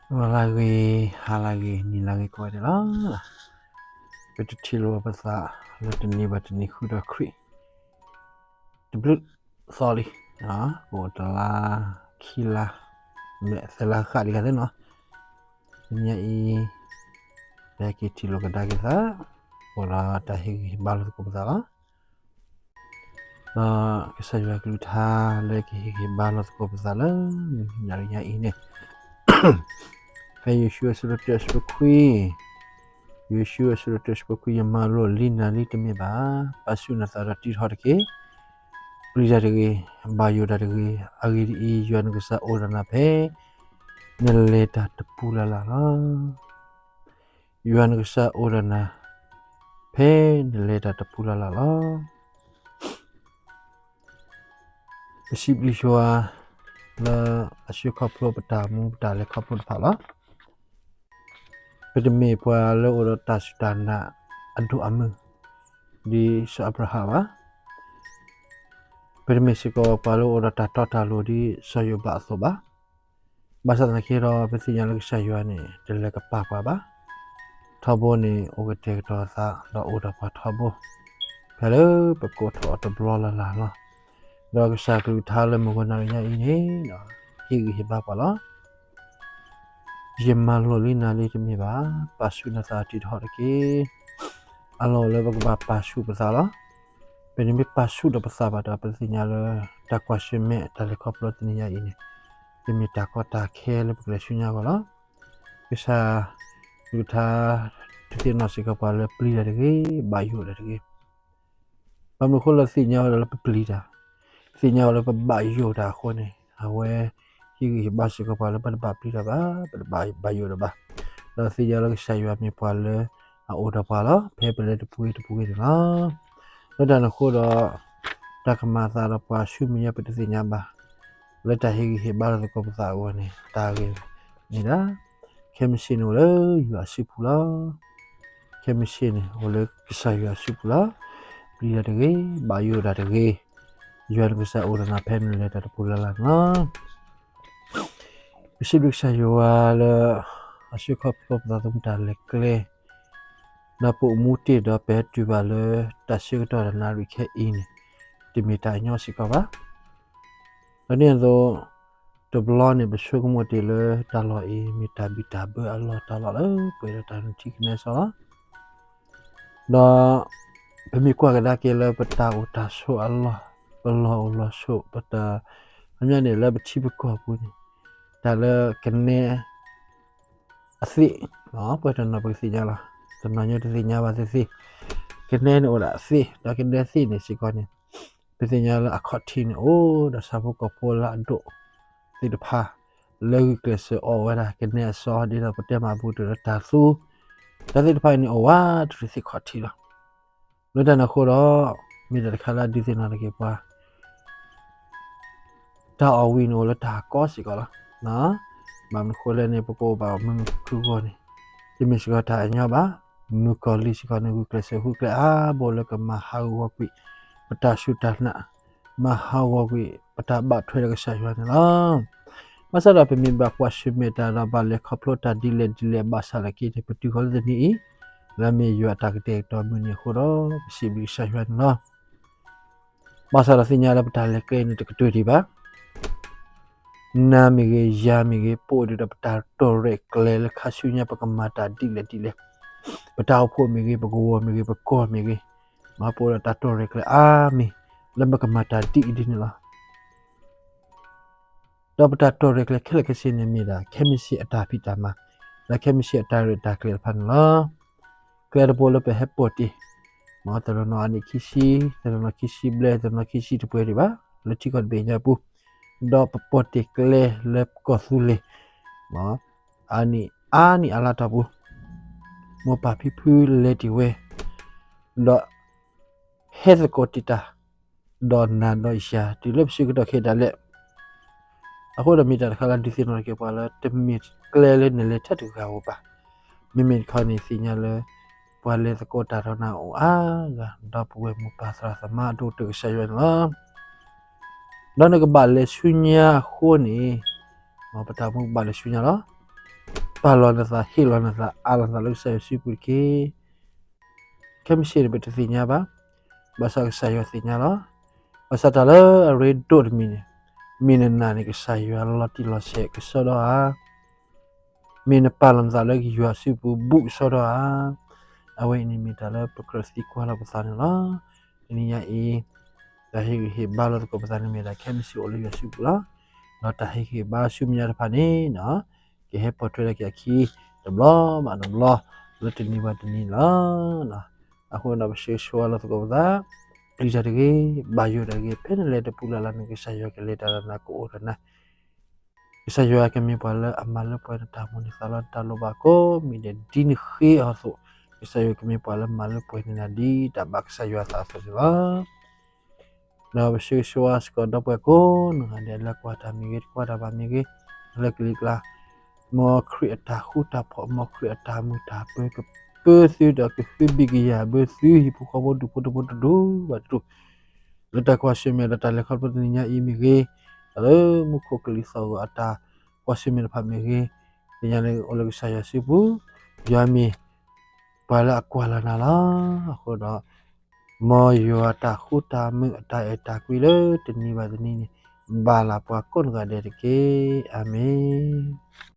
ဂီၤလၢဂ့ၤ, ဟါလၢဂ့ၤ, နံၤလၢဂ့ၤကိးဂၤဒဲးလီၤ. ပတထံၣ်လိာ်ပသးလၢတနံၤဘၣ်တနံၤဃုာ်ဒီးခရံာ် တဘျုးသီလံ, အိၣ်တလါ, ခံလါ, မဲာ်သၢလါဃၣ်ဒံးဂၤသ့နီၤ. တနံၤညါအံၤ ပဟဲက့ၤထံၣ်လိာ်ကဒါက့ၤသး, အိၣ်ဒီးတၢ်ဟ့ၣ်ဂံၢ်ဟ့ၣ်ဘါလိာ်သကိးပသးလီၤ. ဒီးကစၢ်ယွၤကလုၢ်ကထါလၢကဟ့ၣ်ဂံၢ်ဟ့ၣ်ဘါလိာ်သကိးပသးလၢ နံၤညါအံၤန့ၣ် ဖဲယိၤၡူအဆၢဒိၣ်တၢ အဆၢဖိခွံ, ယိၤၡူအဆၢဒိၣ်တၢ အဆၢဖိခွံ, ယမၤလိာ်လံနၤလံတမ့ၢ်ဘၣ်, ပာ်ဆူၣ်နသးဒီးတံထီၣ်တက့ၢ်. ပျံၤတၢ်တဂ့ၤ, ဘၣ်ယိၣ်တၢ်တဂ့ၤ, အဂ့ၢ်ဒ်အံၤ, ယွၤနကစၢ်အိၣ်ဒီးနၤဖဲ နလဲၤတၢ်တပူၤလၢ်လၢ်လီၤ. ယွၤနကစၢ်အိၣ်ဒီးနၤ ဖဲနလဲၤတၢ်တပူၤလၢ်လၢ်လီၤ. ပစံးဘျုးယွၤလၢအဆှၢခီဖျိပတၢ်မူ ပတၢ်လဲၤခီဖျိတဖၣ်လီၤ. ပတမ့ၢ်ပှၤလၢအိၣ်ဒီးတၢ်စူၢ်တၢ်နာ်အဒိၣ်အမုၢ် ဒ်စီၤအၤဘြၤဟၣ်ဘၣ်. ပတမ့ၢ်စ့ၢ်ကီးပှၤလၢအိၣ်ဒီးတၢ်တီတၢ်လိၤဒ်စီၤယိၤဘးအသိးဘၣ်. ဘၣ်ဆၣ်သနာ်က့ဒီး ပသ့ၣ်ညါလၢကစၢ်ယွၤန့ၣ် တလဲၤကပာ်ပှၤဘၣ်. ထီဘိန့ၣ် အိၣ်ကတဲာ်ကတီၤအသး ဒီးအိၣ်ဒီးပှၤထီဘိ ဖဲလၢပကိးထီၣ်အီၤတဘျီလၢ်လၢ်လီၤ. ဒီးကစၢ်ကလုၢ်ကထါလၢမုၢ်ဂီၤနၤလၢညါအံၤန့ၣ် ဟ့ၣ်ဂံၢ်ဟ့ၣ်ဘါပှၤလီၤ. ယမၤလိာ်လံနၤလံတမ့ၢ်ဘၣ်, ပာ်ဆူၣ်နသးတံထီၣ်တက့ၢ်. အလီၢ်အိၣ်လၢပကဘၣ်ပာ်ဆူၣ်ပသးလီၤ. ပမ့ၢ်ပာ်ဆူၣ်ဒီးပသးဘၣ်ဒီး ပသ့ၣ်ညါလၢ တၢ်ကွၢ်ဆၢၣ်မဲာ်တၢ်လဲၤခီဖျိတနံၤညါအံၤန့ၣ် တမ့ၢ်တၢ်ကီတၢ်ခဲလၢပကလဲၤဆူညါအဂီၢ်လီၤ. ကစၢ်ကလုၢ်ကထါ ဒုးသ့ၣ်နီၣ်စ့ၢ်ကီးပှၤလၢပျံၤတၢ်တဂ့ၤ, ဘၣ်ယိၣ်တၢ်တဂ့ၤ. ဘၣ်မနုၤအဃိလၢသ့ၣ်ညါဝဲဒၣ်လၢပပျံၤတၢ်, သ့ၣ်ညါဝဲလၢပဘၣ်ယိၣ်တၢ်အဃိန့ၣ် အဝဲဟ့ၣ်ဂံၢ်ဟ့ၣ်ဘါစ့ၢ်ကီးပှၤလၢပတဘၣ်ပျံၤတၢ်ဘၣ်, ပတဘၣ်ယိၣ်တၢ်ဘၣ်. ဒီးသ့ၣ်ညါလၢကစၢ်ယွၤမ့ၢ်ပှၤလၢအအိၣ်ဒီးပှၤလီၤ, ဖဲပလဲၤတပူၤဂ့ၤတပူၤဂ့ၤန့ၣ်လီၤ. လၢတၢ်န့ၣ်အဃိဒီး တၢ်ကမၤအသးဒီးပှၤဆူမဲာ်ညါပတသ့ၣ်ညါဘၣ်. လၢတၢ်ဟ့ၣ်ဂံၢ်ဟ့ၣ်ဘါလိာ်သကိးပသးအဂီၢ်န့ၣ် တၢ်ဂ့ၢ်န့ၣ်ဒၣ် ခဲမုၢ်ဆ့ၣ်န့ၣ်အိၣ်လၢယွၤအစုပူၤလီၤ. ခဲမုၢ်ဆ့ၣ်န့ၣ် အိၣ်လၢကစၢ်ယွၤအစုပူၤလီၤ. ပျံၤတၢ်တဂ့ၤ, ဘၣ်ယိၣ်တၢ်တဂ့ၤ, ယွၤနကစၢ်အိၣ်ဒီးနၤဖဲနလဲၤတၢ်တပူၤလၢ်လၢ်န့ၣ်လီၤ. ပစံးဘျုးကစၢ်ယွၤလၢ အဆှၢခီဖျိပသးသမူတၢ်လဲၤကျဲ ဒီးပအိၣ်မူတ့ၢ်ဒီးပဟဲတုၤဘၣ်လၢတၢ်ဆၢကတီၢ်တနၣ်ရံၣ်ခဲအံၤန့ၣ် တမ့ၢ်တၢ်ညီစ့ၢ်ကီးဘၣ်. ဒီးဒ်န့ၣ်အသိး တဘျီန့ၣ် ပဆိကမိၣ်တ့ၢ်လၢတၢ်လီၢ်အံၤ မ့ၢ်တၢ်ဘံၣ်တၢ်ဘၢအလီၢ်တၢ်လီၢ်လၢပှဲၤဒီးတၢ်နုၢ်ထံကနဲစီလီၤ. ဒီးပမ့ၢ်ကွၢ်ကဒါက့ၤလၢပတၢ်အိၣ်တၢ်ဆိးအလီၢ်, ပလီၢ်အိၣ်လီၢ်ဆိး, ပတၢ် ခီပညီန့ၣ်လၢပထံပကီၢ်ပူၤန့ၣ် တၢ်လၢကနဲ အသ့ၣ်, ပှၤတနီၤပကသ့ၣ်ညါလီၤ, တနီၤညါတသ့ၣ်ညါဘၣ်သ့ၣ်သ့ၣ်, ကနဲန့ၣ်အိၣ်ဒၣ်အသ့ၣ်, ဒီးကနဲသ့ၣ်န့ၣ်စ့ၢ်ကီးန့ၣ် ပသ့ၣ်ညါလၢအခီၣ်ထံးန့ၣ်အိၣ်ဒီးဆၣ်ဖိကီၢ်ဖိလၢအဒိၣ်သ့ၣ်တဖၣ် လၢဂုာ်ကျဲးစၢးအီၣ်ဝဲဒၣ်ကနဲအစီ ဒ်သိးပတဲမၤအပူၤတၢ်လၢတၢ်သူ တၢ်သ့ၣ်တဖၣ်အံၤန့ၣ် အိၣ်ဝဲတရံးသ့ၣ်ခီၣ်ထံးလီၤ. လၢတၢ်န့ၣ်အဃိဒီး မ့ၢ်တၢ်တခါလၢအဒုးသ့ၣ်နီၣ်ထီၣ်က့ၤပှၤ တၢ်အီၣ်ဝံၤန့ၣ်အိၣ်လၢတၢ်ကီစ့ၢ်ကီးလီၤ. ဘၣ်မနုၤအဃိလဲၣ်န့ၣ် ပကအိၣ်ဘၣ်မုာ်မုာ်ခုၣ်ခုၣ်အဂီၢ်န့ၣ် တမ့ၢ်စ့ၢ်ကီးတၢ်အညီဘၣ်. မုၣ်ကီၤလံၢ်စ့ၢ်ကီးန့ၣ် ဂုာ်ကျဲးစၢးဃုကျဲအါဘိလၢကမၤဟးဂီၤကွံာ် ပတၢ်စူၢ်တၢ်နာ်, မၤဟးဂီၤကွံာ် ပတၢ်ဘၣ်ထွဲဒီးကစၢ်ယွၤန့ၣ်လီၤ. ဘၣ်ဆၣ်ဒီးပမ့ၢ်ဘၣ်ကွၢ်ဆၢၣ်မဲာ်တၢ်ဒီးဘၣ်လဲၤခီဖျိတၢ်ဒ်လဲၣ်ဒ်လဲၣ်ဘၣ်ဆၣ်သနာ်က့န့ၣ် ပတုၤဃီၤလၢတနံၤအံၤ လၢအမ့ၢ်ယွၤအတၢ်ကတဲာ်ကတီၤမုၢ်နံၤအဃိဒီး ပစံးဘျုးကစၢ်ယွၤန့ၣ်လီၤ. ဘၣ်ဆၣ်ဒီးသ့ၣ်ညါလၢပတၢ်လဲၤကျဲအံၤန့ၣ် တကတၢၢ်ဒံးဘၣ်. နၤမ့ၢ်ဂ့ၤ, ယၤမ့ၢ်ဂ့ၤ, ပအိၣ်ဒီးတၢ်တိၢ်ရဲၣ်ကျဲၤလၢခါဆူညါ ပကမၤတၢ်ဒ်လဲၣ်ဒ်လဲၣ်, ပတၢ်အိၣ်ဖှိၣ်မ့ၢ်ဂ့ၤ, ပကဝီၤမ့ၢ်ဂ့ၤ, ပကီၢ်မ့ၢ်ဂ့ၤ, ပအိၣ်ဒီးတၢ်တိၢ်ရဲၣ်ကျဲၤအါမံၤ လၢပကမၤတၢ်ဒ်အံၤဒ်န့ၣ်လီၤ. ဒီးပတၢ်တိၢ်ရဲၣ်ကျဲၤခဲလၢာ်ခဲဆ့န့ၣ်မ့ၢ်ဒၣ် ခဲမုၢ်ဆ့ၣ်အတၢ်ဖံးတၢ်မၤ လၢခဲမုၢ်ဆ့ၣ်အတၢ်ရဲၣ်တၢ်ကျဲၤတဖၣ်န့ၣ်လီၤ. ကျဲတဘိလၢပဟဲပိာ်တ့ၢ် မ်တနီၤနီၤအနံၣ်ခံဆံ, တနီၤနီၤခံဆံဘျဲၣ်, တနီၤခံဆံတပှဲၤဒံးဘၣ် လၢထံကီၢ်တဘ့ၣ်ညါပူၤ, ဒီးပပိာ်တ့ၢ်ကျဲလၢကီၢ်သူလ့ၤ မ်အနံၣ်အါနံၣ်အါလါတီၢ်ပူၤ, မိၢ်ပၢ်ဖံဖုလဲၤတ့ၢ်ဝဲ, ဒီး ဟဲသကိးတ့ၢ်တၢ် ဒီးနၤဒီးယၤ တုၤလၢပစုကတီၢ်ခဲအံၤဒၣ်လဲာ်. အဃိဒီးမ့ၢ်တၢ်တခါလၢဒုးသ့ၣ်နီၣ်ထီၣ်က့ၤပှၤလၢ တမ့ၢ်ကျဲလၢနလဲၤထဲတဂၤဧိၤဘၣ်. မ့မ့ၢ်တခီန့ၣ် သ့ၣ်ညါလၢ ပှၤလဲၤသကိးတၢ်ဒီးနၤအိၣ်အါဂၤ ဒီးပဝဲမိၢ်ပၢ်သရၣ်သမါအဒိၣ်ကတၢၢ်ကစၢ်ယွၤန့ၣ်လီၤ. ဒီးနကဘၣ်လဲၤဆူညါအဃိန့ၣ် မ်ပတၢ်အိၣ်မူကဘၣ်လဲၤဆူညါလီၤ. ပာ်လီၤနသး ဟ့ၣ်လီၤနသး အးလီၤနသးလၢကစၢ်ယွၤစုပူၤတက့ၢ်. ခဲမုၢ်ဆ့ၣ်န့ၣ် ပတသ့ၣ်ညါဘၣ်, ဘၣ်ဆၣ်ကစၢ်ယွၤသ့ၣ်ညါလီၤ. ဘၣ်ဆၣ်တၢ်လၢအရ့ဒိၣ်တမံၤန့ၣ်, မ့ၢ်နနာ်န့ၣ် ကစၢ်ယွၤလီၤတံၢ်လီၤဆဲးကစီဒီဧါ, မ့ၢ်နပာ်လီၤနသးလၢယွၤစုပူၤဘူးကစီဒီဧါ. အဝဲအံၤန့ၣ်မ့ၢ်တၢ်လၢပကြၢးသံကွၢ်လီၤပသးန့ၣ်လီၤ. တနံၤညါအံၤ တၢ်ဟ့ၣ်ဂံၢ်ဟ့ၣ်ဘါလီၤသကိးပသးန့ၣ်မ့ၢ်ဒၣ် ခဲမုၢ်ဆ့ၣ်အိၣ်လၢယွၤစုပူၤလီၤ. ဒီးတၢ်ဟ့ၣ်ဂံၢ်ဟ့ၣ်ဘါဆူမဲာ်ညါတဖၣ်န့ၣ် ကဟဲပိာ်ထွဲဒၣ်က့ၤအခံ တဘျီဘၣ်တဘျီ လၢတနံၤဘၣ်တနံၤလီၤ. အဃိဒီးပဆၢဂ့ၤဆၢဝါလီၤသကိးပသး, ပျံၤတၢ်တဂ့ၤ, ဘၣ်ယိၣ်တၢ်တဂ့ၤ, ဖဲနလဲၤတပူၤလၢ်လၢ်န့ၣ် ကစၢ်ယွၤကလဲၤတၢ်ဒီးနၤ ကအိၣ်ဒီးနၤ ကစၢ်ယွၤကမ့ၢ်ပှၤလၢအမၤလၢပှဲၤနတၢ်မိၣ်န့ၢ်သးလီ နတၢ်လိၣ်ဘၣ်ကိးမံၤဒဲး ဒ်နဃ့အီၤအသိး, ကစၢ်ယွၤကမ့ၢ်ပှၤလၢမၤလၢပှဲၤနၤဒ်တၢ်ဘၣ်ကစၢ်ယွၤအသးအသိးန့ၣ်လီၤ. ဒီးပဆၢဂ့ၤဆၢဝါစ့ၢ်ကီးဒီပုၢ်ဝဲၢ်ကိးနီၢ်ဂၤဒဲး လၢကွၢ်တၢ်မ့ၢ်ဂ့ၤ တကွၢ်တၢ်ဘၣ်မ့ၢ်ဂ့ၤ, လၢကလံၤကျါ မ်ခရံာ်အတၢ်ဃူတၢ်ဖိး မ်ခရံာ်အတၢ်မုာ်တၢ်ပၢၤကပၢသုဒီးကဟုဘံၣ်ကယာ်ဘၢသုဟံၣ်ဖိဃီဖိဒူၣ်ဖိထၢဖိတဒူၣ်ဘၣ်တဒူၣ်, လၢတၢ်ကွၢ်ဆၢၣ်မဲာ်ဒီးတၢ်လဲၤခီဖျိတနံၤညါအံၤမ့ၢ်ဂ့ၤ, ဒီးလၢမူခိၣ်ကလံၤသီၣ်ဂီၤအတၢ်ကွၢ်ဆၢၣ်မဲာ်တဖၣ်မ့ၢ်ဂ့ၤ, သ့ၣ်ညါလၢအိၣ်လၢကစၢ်ယွၤစုပူၤ, ယွၤမ့ၢ်ပှၤလၢအကွၢ်လီၤနၤလီၤ. အဃိဒီး မ်ယွၤအတၢ်ဃူတၢ်မုာ်အတၢ်အဲၣ်တၢ်ကွံလၢတနံၤဘၣ်တနံၤန့ၣ် ဘၣ်လၢပှၤကိးနီၢ်ဂၤဒဲးတက့ၢ်. အၤမ့ၣ်.